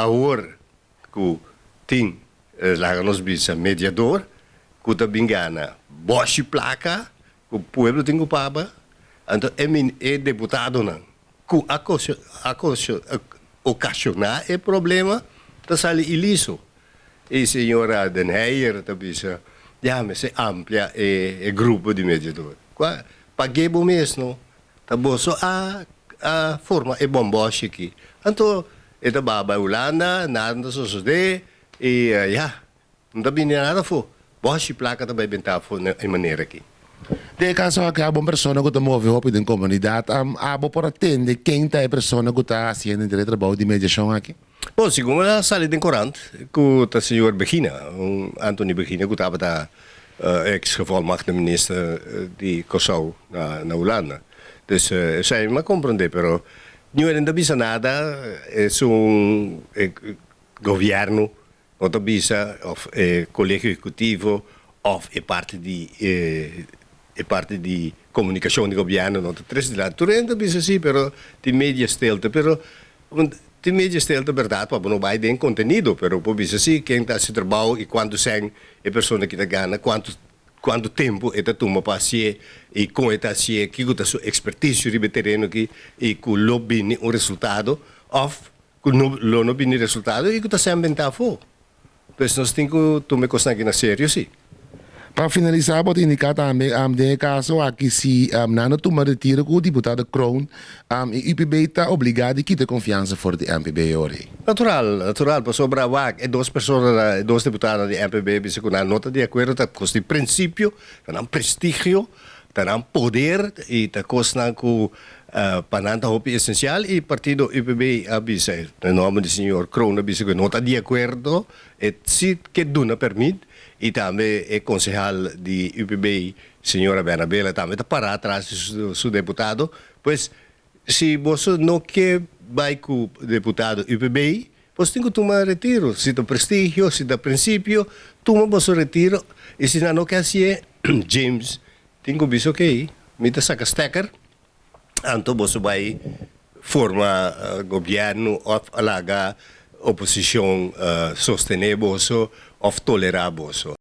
Awor ku tin, laga nos bisa, mediador ku ta bin gana bòshi plaka ku pueblo tin ku paga, anto e e deputadonan ku a okashoná e problema ta sali iliso. E señora Den Heyer ta bisa, ya mester amplia e grupo di mediador. Kua pag'é bo mes no? Ta boso a a forma e bòmbòshi aki. Anto e ta baha bai Hulanda, nada no ta sosodé i ya, no ta bini nada afó. Bòshi plaka ta bai bentá afó na e manera aki. Den e kaso aki abo un persona ku ta move hopi den komunidat, abo por a tende ken ta e persona ku ta hasiendo henter e trabou di mediashon aki? Bon, segun a sali den korant ku ta señor Begina, un Anthony Begina ku tabata ex gevolmagde minister di Kòrsou na Hulanda. Dus esei mi a komprondé, pero niun ta bisa nada, esun e gobièrnu no ta bisa òf e kolegio ehekutivo òf e parti di e parti di komunikashon di gobièrnu no ta trese dilanti. Tur hende ta bisa si, pero tin media stilte. Pero tin media stilte bèrdat pa bo no bai den kontenido, pero por bisa si ken ta hasi trabou i kuantu sèn e persona ki ta gana, kuantu kuantu tempu e ta tuma pa hasié i kon e ta hasié, kiko ta su ekspertisio riba e tereno aki i ku lo bini un resultado òf Ku no lo no bini resultado i ku ta ser bentá afó. Pues nos tin ku tuma e kosnan aki na serio sí. Pa finalisá bo ta indiká tambe den e kaso aki si nan no tuma retiro ku diputado Kroon e UPB ta obligá di kita e konfiansa for di MPB ora ei. Natural, natural, pasobra wak e dos personanan, e dos diputadonan di MPB bisa ku nan no ta di akuerdo ta kos di prinsipio, ta nan prestigio, ta nan poder i ta kosnan ku Pa nan ta hopi esencial y partido UPB a bisa, den nomber di señor Kroon a bisa cu e no ta di acuerdo, e si ke duna permit y tambe e concehal di UPB señora Bernabela tambe ta para atras di su deputado. Pues si boso no ke bay cu deputado UPB, boso tin cu tuma retiro. Si ta prestigio, si ta principio, tuma boso retiro y si nan no ke haci'e, James tin cu bisa ok, mi ta saca stekker. Anto boso bai forma gobierno of a laga oposicion sostene boso of tolera boso.